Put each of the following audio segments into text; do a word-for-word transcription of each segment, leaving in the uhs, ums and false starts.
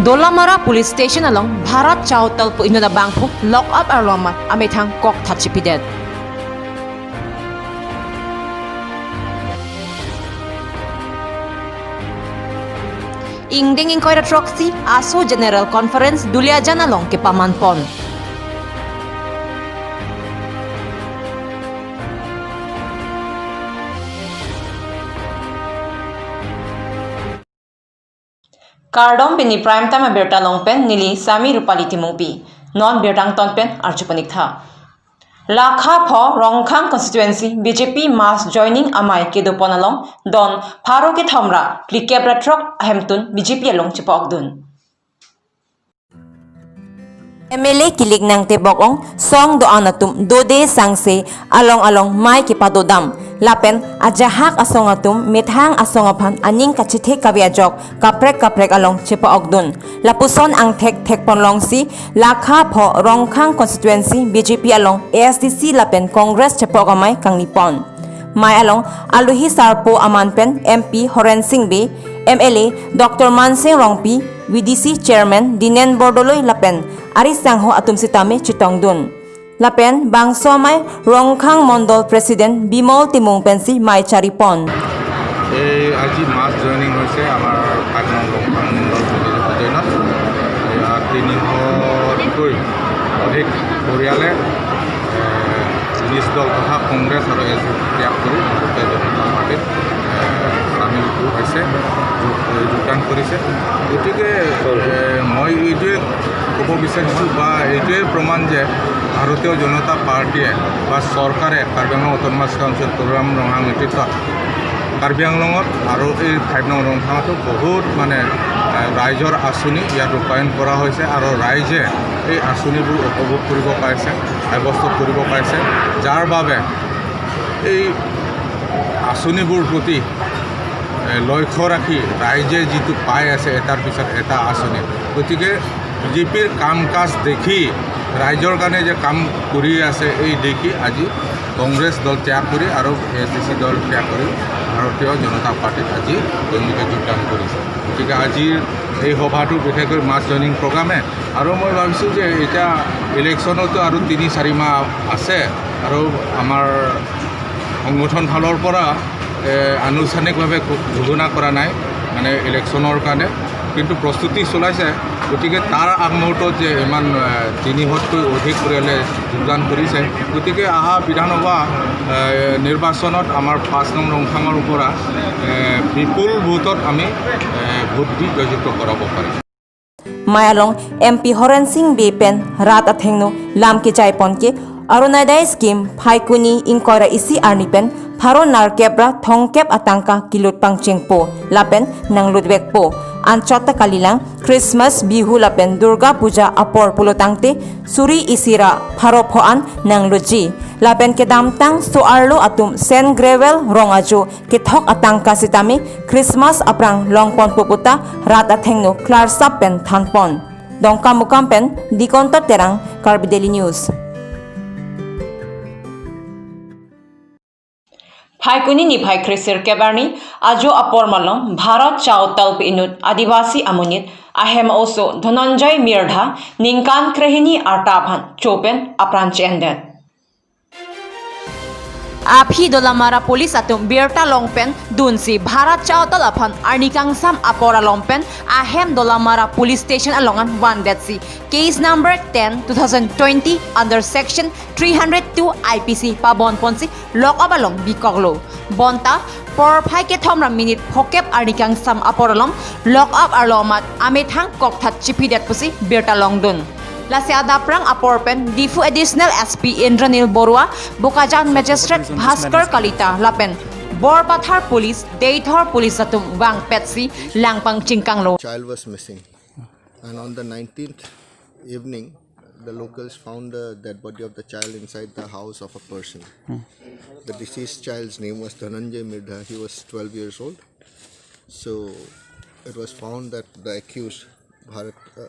Dolamara Police Station along Bharat Chao Talpu inut abangphu lock up arlo amat amethang kokthat chipidet. Ingdeng ingkoi ra throksi ASU General Conference Duliajan along kepamanpon. Kardom, pini Prime Time abirta along pen neli Sami Rupali Timungpi. Non birta angton pen arjupanik tha. Lakha pho Rongkhang constituency B J P mass joining amei kedopon along don pharo kethom ra phlikep ra throk ahemtun B J P along chepa-okdun. M L A kilik nangtebok ong song do-an atum dode sangse along along mei kepadodam. Lapen ajahak asong atum methang asong aphan aning kachethek kave ajok kaprek kaprek along chepa-okdun. Lapuson angthek thekponlongsi Lakha pho Rongkhang constituency B J P along A S D C lapen Congress chepa-ok amei kangnipon. Mei along aluhi sarpo aman pen M P Horen Sing Bey, M L A Doctor Mansing Rongpi, V D C Chairman Dinen Bordoloi lapen ari sangho atum sitame chetongdun. Lapen bangso amei Rongkhang Mondol President Bimol Timung pensi mei charipon. এই আজি মাছ জইনিং হৈছে আমাৰ পাঁচ নং ৰংখাং মণ্ডল কমিটিৰ অধীনত। ইয়াত তিনিশতকৈ অধিক পৰিয়ালে, এ, নিজ দল তথা কংগ্ৰেছ আৰু এ জি পি ত্যাগ কৰি ভাৰতীয় জনতা পাৰ্টিত, এ, চামিল হৈছে, যোগ-, যোগদান কৰিছে। গতিকে, এ, মই এইটোৱে ক'ব বিচাৰিছোঁ বা এইটোৱে প্ৰমাণ যে ভাৰতীয় জনতা পাৰ্টীয়ে বা চৰকাৰে কাৰ্বি আংলং অট'নমাছ কাউন্সিল তুলিৰাম ৰংহাং নেতৃত্বত কাৰ্বি আংলঙত আৰু এই ফাইভ নং ৰংখাঙতো বহুত মানে, এ, ৰাইজৰ আঁচনি ইয়াত ৰূপায়ণ কৰা হৈছে আৰু ৰাইজে এই আঁচনিবোৰ উপভোগ কৰিব পাৰিছে, সাব্যস্ত কৰিব পাৰিছে, যাৰ বাবে এই আঁচনিবোৰ প্ৰতি, এ, লক্ষ্য ৰাখি ৰাইজে যিটো পাই আছে এটাৰ পিছত এটা আঁচনি, গতিকে বি জে পিৰ কাম কাজ দেখি, ৰাইজৰ কাৰণে যে কাম কৰি আছে, এই দেখি আজি কংগ্ৰেছ দল ত্যাগ কৰি আৰু এ এছ ডি চি দল ত্যাগ কৰি ভাৰতীয় জনতা পাৰ্টীত আজি তেওঁলোকে যোগদান কৰিছে। গতিকে আজিৰ এই সভাটো বিশেষকৈ মাছ জইনিং প্ৰগ্ৰামে, আৰু মই ভাবিছোঁ যে এতিয়া ইলেকশ্যনতো আৰু তিনি চাৰি মাহ আছে আৰু আমাৰ সংগঠন ফালৰ পৰা, এ, আনুষ্ঠানিকভাৱে ঘো-, ঘোষণা কৰা নাই, মানে ইলেকশ্যনৰ কাৰণে, কিন্তু প্ৰস্তুতি চলাইছে। গতিকে তাৰ আগমুহূৰ্তত যে ইমান, এ, তিনিশতকৈ অধিক পৰিয়ালে যোগদান কৰিছে, গতিকে অহা বিধানসভা, এ, নিৰ্বাচনত আমাৰ পাঁচ নং ৰংখাঙৰ পৰা, এ, বিপুল ভোটত আমি, এ, ভোট দি জয়যুক্ত কৰাব পাৰিম। Mei along M P Horen Sing Bey pen rat athengno lam kejaipon ke Orunodoi scheme Phaikuni ingkoi ra isi arni pen pharo nerkep ra thomkep atangka kelut pangchengpo lapen nanglutvekpo. Anchot ta kalilang Christmas, Bihu lapen Durga Puja apor pulotangte suri isi ra pharo pho an nanglutji. Lapen kedamtang so-arlo atum sand gravel rong ajo kethok atangka sitame Christmas aphrang longponpo puta rat athengno klarsap pen thanpon. Dongkamukam pen Dikonto Terang, Karbi Daily News. Phaikuni niphai kresirkep arni ajo apor malom Bharat Chao Talpu inut Adivasi amonit ahem oso Dhananjay Mirdha ningkan krehini arta aphan cho pen apran che-endet. Aphi Dolamara Police atum birta long pen dunsi Bharat Chao Talpu aphan arni kangsam apor along pen ahem Dolamara Police Station along an vandetsi case number ten two thousand twenty under section three hundred two I P C pabonponsi lock up along bikoklo. Bonta porphai kethom ra minute phokep arni kangsam apor along lock up arlo amat amethang kokthat chipidet pusi birta longdun. Lasi adap rang apor pen Diphu Additional S P Indranil Borua, Bokajan Magistrate Bhaskar Kalita lapen Borpathar Police, Deithor Police atum vangpetsi langpang chingkanglo. Child was missing, and on the nineteenth evening, the locals found the dead body of the child inside the house of a person. The deceased child's name was Dhananjay Mirdha. He was twelve years old. So it was found that the accused, Bharat, uh,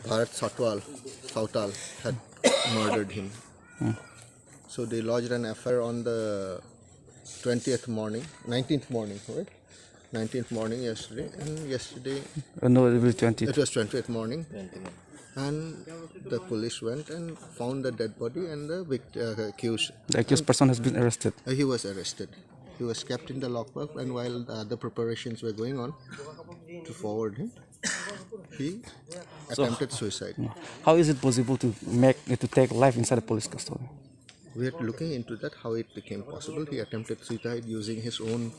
Bharat Satwal, Sautal, had murdered him. So they lodged an F I R on the twentieth morning, nineteenth morning, right? nineteenth morning yesterday, and yesterday Uh, no, it was twentieth. It was twentieth morning. And the police went and found the dead body and the vict-, uh, accused. The accused person has been arrested. Uh, he was arrested. He was kept in the lockbox, and while the other preparations were going on to forward him, he So, attempted suicide. How is it possible to make, to take life inside the police custody? We are looking into that, how it became possible. He attempted suicide using his own,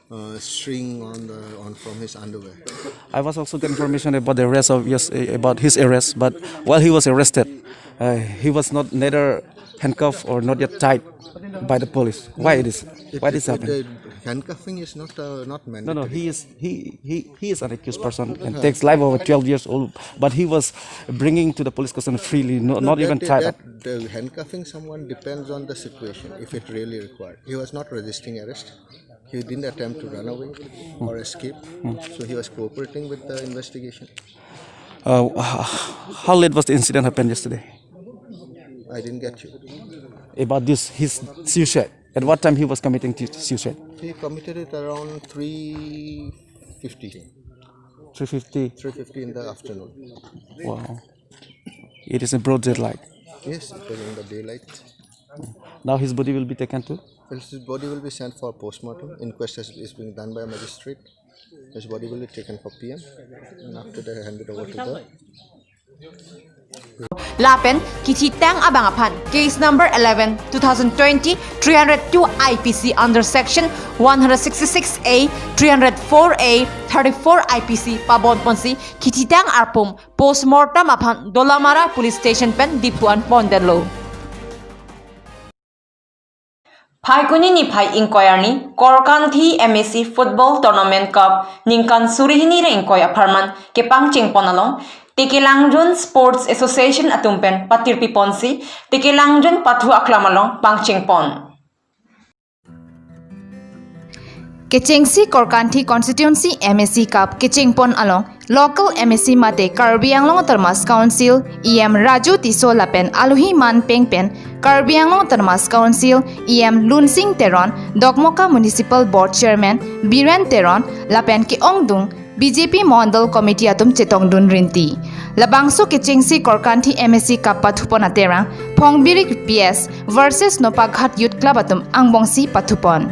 uh, string on the, on, from his underwear. I was also get information about the arrest of, yes, eh, about his arrest, but while he was arrested, uh, he was not neither handcuffed or not yet tied by the police. Why it is? Why this happened? The handcuffing is not, uh, not mandatory. No, no, he is, he, he, he is an accused person and takes life of a twelve years old, but he was bringing to the police custody freely, no, not even tied up. That, that, the handcuffing someone depends on the situation, if it really required. He was not resisting arrest. He didn't attempt to run away or escape. So he was cooperating with the investigation. Uh, h-, how late was the incident happened yesterday? I didn't get you. About this, his suicide. At what time he was committing to suicide? He committed it around three fifty. Three fifty. Three fifty in the afternoon. Wow. It is in broad daylight. Yes, it was in the daylight. Now his body will be taken to? His body will be sent for postmortem. Inquest has, is being done by a magistrate. His body will be taken for P M. And after that, handed over to the Lapen kithitang abang aphan case number eleven two thousand twenty three hundred two I P C under section one hundred sixty-six A, three hundred four A, thirty-four I P C pabon ponsi kithitang arpum postmortem aphan Dolamara Police Station pen Diphu an pondenlo. Phaikuni niphai ingkoi arni Korkanthi M A C Football Tournament Cup ningkan suri hini ra ingkoi apharman kepangcheng pon along Tekelangjun Sports Association atum pen patirpi ponsi Tekelangjun pathu aklam along pangcheng pon. Kechengsi Korkanthi Constituency M A C Cup kecheng pon along local M A C mate Karbi Anglong Autonomous Council E M Raju Tisso lapen alohi man peng pen Karbi Anglong Autonomous Council E M Lunsing Teron, Dokmoka Municipal Board Chairman Biren Teron lapen ke-ongdung B J P Mondol Committee atum chetongdun rinti. Labangso kechengsi Korkanthi M A C Cup pathu pon aterang Phongbirik P S versus Nopaghat Youth Club atum angbongsi pathu pon.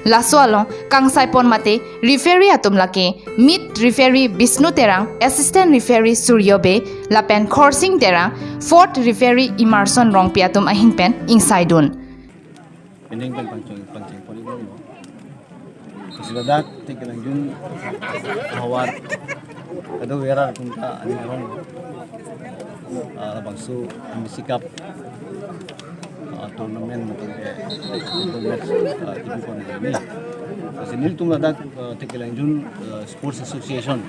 Laso along kangsai pon mate referee atum lake meet referee Bishnu Terang, assistant referee Suryo Bey, lapen Khorsing Terang, fourth referee Emerson Rongpi atum ahin pen ingsaidun. Pining pen pangcheng, pangcheng pon iklo. Kasiladak Tekelangjun havar kadokave arat atum ta aning arong, ah, labangso M A C Cup, ah, tournament matang ke football match, ah, kebi pon kami. Lasi nelitum ladak, ah, Tekelangjun, ah, Sports Association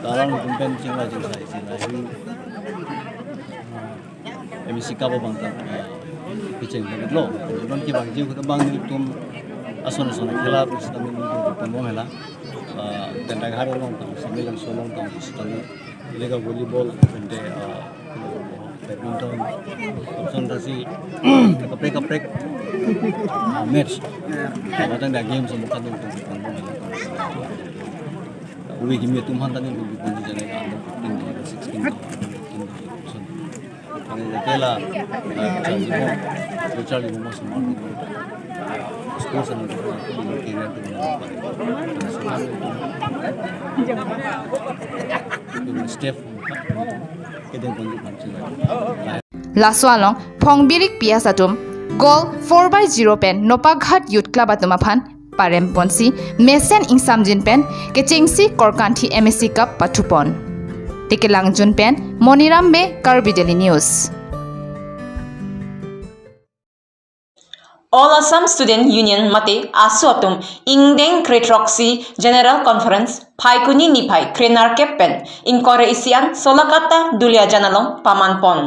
ta alanglitum pen chingvai chingsai isi lahei M A C Cup abang ta, ah, kecheng pon iklo. Non kevangji ahut abang nelitum ason ason akhela pusitame nelitum pon bom hela. Ah, Tendanghar along tang, Semi Langso along tang, pusitame lega volleyball, lapen te, ah, badminton, lapuson ta si kaprek kaprek, ah, match. Matang ta games amukan nelitum pon bom hela. Ove kimi atum aphan ta nelitum pon bom hela, under fifteen, under sixteen, under eighteen, lapuson. Kami kela, eh, charli mo, charli mo semua. Sports and entertainment, career to mo. Step, kedeng konjuk panchila. Laso along Phongbirik P S atum goal four by zero pen Nopaghat Youth Club atum aphan parem ponsi mesen ingsamjin pen kechengsi Korkanthi M A C Cup pathu pon. Tekelangjun pen Moniram Bey, Karbi Daily News. All Assam Student Union mate AASU atum ingdeng kre-throksi General Conference Phaikuni niphai kre-nerkep pen ingkoi ra isi an Solakata Duliajan along paman pon.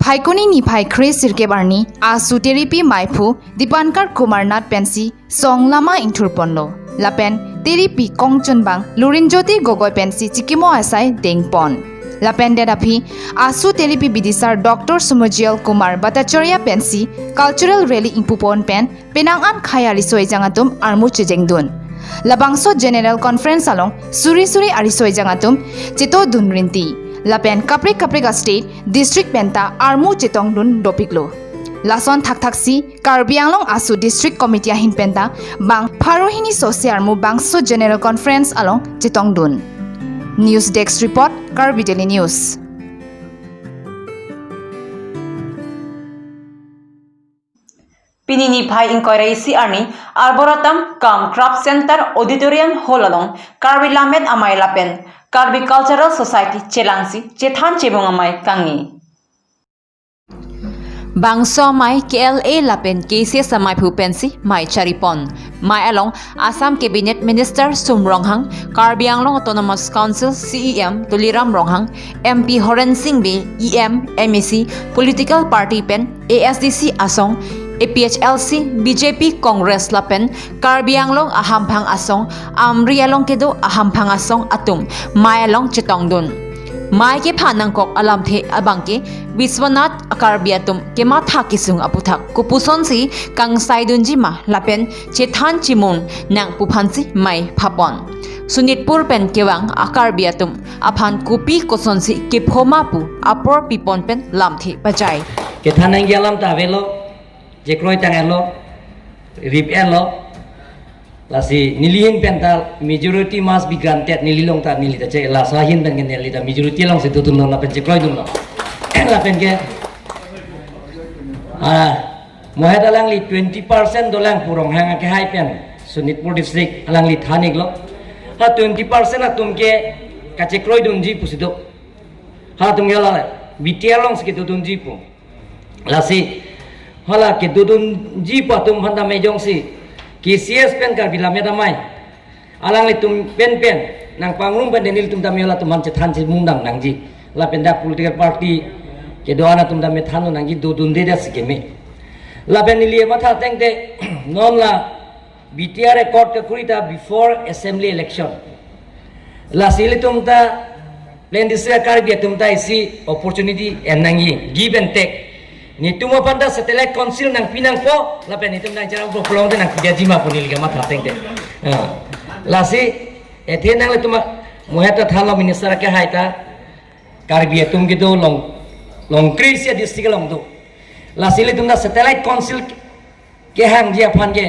Phaikuni niphai kre-sirkep arni AASU teripi maiphu Dipankar Kumar Nath pensi song lama ingthur ponlo. Lapen teripi kongchunbang Lurinjyoti Gogoi pensi chikimo asai deng pon. Lapen det aphi, ASU Telepi bidisar Doctor Sumojiyal Kumar Bhattacharya pensi cultural rally ingpupon pen penang an khei ariso ejang atum armu chejengdun. Labangso General Conference along suri suri ariso ejang atum chetodun rinti. Lapen kaprek kaprek a-state, district penta armu chetongdun dopiklo. Lason thakthaksi Karbi Anglong ASU District Committee ahin penta bang pharo hini sose armu bangso General Conference along chetongdun. News Desk Report, Karbi Daily News. Pini niphai ingkoi ra isi arni Arboretum cum Craft Center Auditorium Hall along Karbi Lammet Amei lapen Karbi Cultural Society chelangsi chethan chemung amei kangni. Bangso amei K L A lapen K C S amei phu pensi mei charipon. Mei along Assam Cabinet Minister Sum Ronghang, Karbi Anglong Autonomous Council C E M Tuliram Ronghang, M P Horen Sing Bey, E M, M A C, political party pen A S D C asong, A P H L C, B J P, Congress lapen Karbi Anglong ahamphang asong, Amri along kedo ahamphang asong atum mei along chetongdun. Mei kephan nangkok alamthe abangke Biswanath a-Karbi atum kematha kesung aputhak kopusonsi kangsaidunji ma lapen chethan chemung nangji pu aphansi mei phapon. Sonitpur pen kevang a-Karbi atum aphan kopi kosonsi kepho ma pu apor pipon pen lamthe pachai. Kethan nangji alam ta avelo, chekroi tang-etlo, rip-etlo. Lasi neli ahin penta majority must be granted, neli along ta, neli ta che, laso ahin pen ke neli ta majority alongsi dodunlo lapen chekroidunlo. Lapen ke, ah, mohet alangli twenty percent dolang pu Ronghang akehai pen Sonitpur district alangli than-iklo. Ha twenty percent atum ke kachekroidunji pusi do. Halatum ke hala B T R alongsi kedodunji pu. Lasi hala kedodunji pu atum aphan tame jongsi K C S pen Karbi Lammet Amei alanglitum penpen nangpangrum pen nelitum tame halatum aphan chethan chemung dam nangji. Lapen dak political party kedo-an atum tame than nangji, dodunde dak si keme. Lapen neli matha ateng te non la B T R record kekuri ta before assembly election. Lasi ilitum ta Plain District Karbi atum ta isi opportunity en nangji, give and take. Netum aphan ta satellite council nangpi nangpo, lapen netum nangcherap po pulote nangpidetji ma pu neli kamatha ateng te. Ah. Lasi, ethe nanglitum mohet ta thanlo minister akehai ta, Karbi atum kedo along, along kre-isi a-district along do. Lasi ilitum ta satellite council kehangji aphan ke,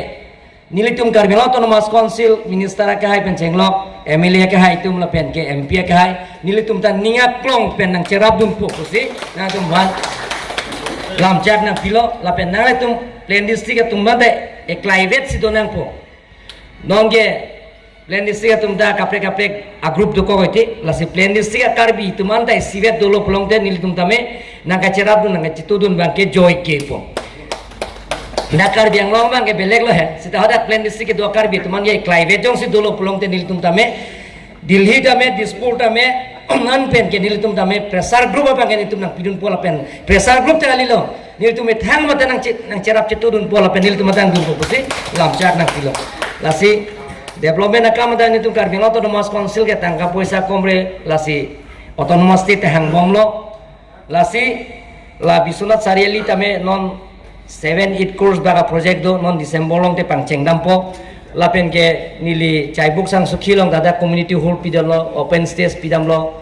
nelitum Karbi Anglong Autonomous Council minister akehai pen chenglok, M L A akehai atum lapen ke M P akehai, nelitum ta ning aklong pen nangcherapdunpo pusi nangtum aphan lamchak nangpilo, lapen nanglitum Plain District atum aphan ta eklaivet si do nangpo. Non ke Plain District atum ta kaprek kaprek a-group dokok iti, lasi Plain District a-Karbi atum an ta isivet dolo pulote nelitum tame nangkacherapdun nangkachetudun abangke joike pu. Dak Karbi Anglong abangke belek lo he, seta hadak Plain District kedo Karbi atum an ke eklaivet jongsi dolo pulote nelitum tame, Delhi tame, Dispur tame, an pen ke nelitum tame pressure group abangke nelitum nangpidunpo lapen pressure group ta kalilo. Nelitum methang mate nangche-, nangcherap chetudunpo lapen nelitum mate nangdunpo pusi lamchak nangpilo. Lasi development akam mate nelitum Karbi Anglong Autonomous Council ke tangka poisa komre, lasi autonomous state hangbomlo. Lasi la Biswanath Chariali tame non seven eight crores bak a-project do, non December along te pangcheng dampo. Lapen ke neli Chaibuk Sangsukhi along ta dak community hall pidamlo, open stage pidamlo.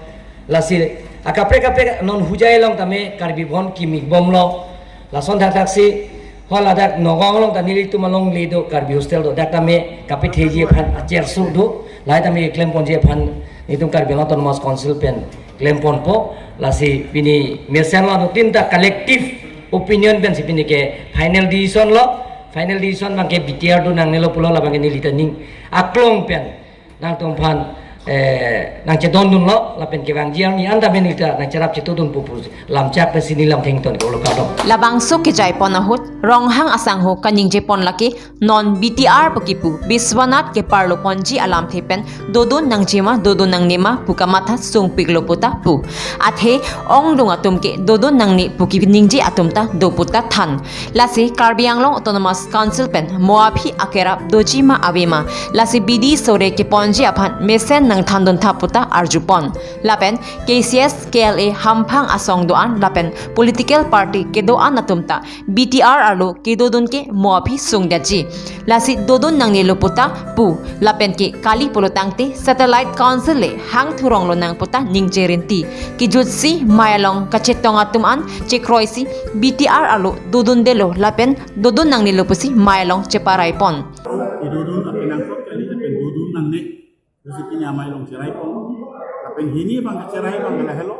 Lasi akaprek kaprek non Hojai along tame Karbi Bhavan kimi bomlo. Lason thakthak si haladak Nagaon along ta nelitum alongle do Karbi hostel do, dak tame kapetheji aphan achersu do. Lahai tame klemponji aphan nelitum Karbi Anglong Autonomous Council pen klemponpo. Lasi pini mesenlo, anuttin ta collective opinion pensi pini ke final decision lo. Final decision abangke B T R do nangnelo pulo, labangke neli ta ning aklong pen nangtum aphan, eh, nangchedondunlo, lapen kevangji arni an ta pen neli ta nangcherap chetudunpo pu lamchak pensi neli lamthe ington ko lo kardom. Labangso kejaipon ahut Ronghang asangho kaningjepon lake non B T R pu kipu Biswanath keparloponji alamthe pen dodun nangji ma dodun nangne ma pu kamatha sungpiklo puta pu. Athe ongdung atum ke dodun nangne pu kiningje atum ta do puta than. Lasi Karbi Anglong Autonomous Council pen mo aphi akerap doji ma ave ma. Lasi bidi sore keponji aphan mesen nangthandun tha puta arjupon. Lapen K C S, K L A hamphang asong do-an lapen political party kedo-an atum ta B T R arlo kedodun ke mo aphi sungdetji. Lasi dodun nangnelo puta pu lapen ke kali pulo tangte Satellite Council le hang thurong lonang puta ningje rinti. Kejutsi mei along kachetong atum an chekroisi B T R arlo dodundelo lapen dodun nangnelo pusi mei along cheparaipon. Kedodun apenangsot kali lapen dodun nangne. Pusi pini amei along cheraipon. Lapen hini abang cherai abang lahelo.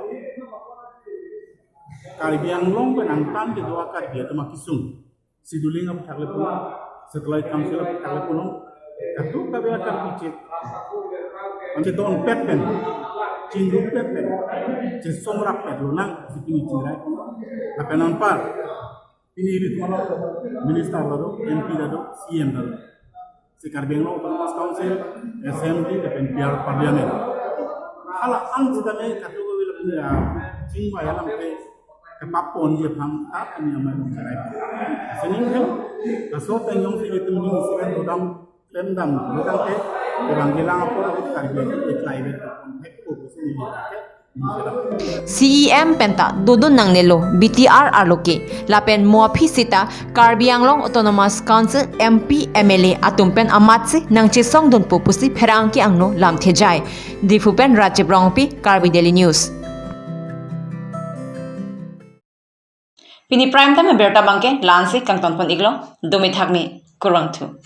Karbi Anglong pen angtan kedo a-Karbi atum akesung. Scheduling aphuthak le punon, Satellite Council aphuthak le punon, kadokave a-Karbi che, chedonpet pen, chingrupet pen, chesongrapet lonang pusi pini chingrai. Lapen anpar, pini ilitum along minister lado, M P lado, C M lado. Si Karbi Anglong Autonomous Council, Assembly, lapen P R Parliament. Hala an sitame kadokave lapen ya, chingvai alam ke, kepaponji aphan ta pini amei along cherai. Sining hem, laso atum jongsi ilitum ning isi kan dodam, klemdam, dodam ke, orang gelang apa, Karbi Anglong, eklai bet, hekpo, sining hem. C E M penta dodun nangnelo B T R arlo ke lapen mo aphi sita Karbi Anglong Autonomous Council M P M L A atum pen amatsi nangchesongdunpo pusi pherangke angno lamthejai. Diphu pen Rajiv Rongpi, Karbi Daily News. Pini prime time abirta abangke la-ansi kangtonpon iklo, dome thakme, kurvangthu.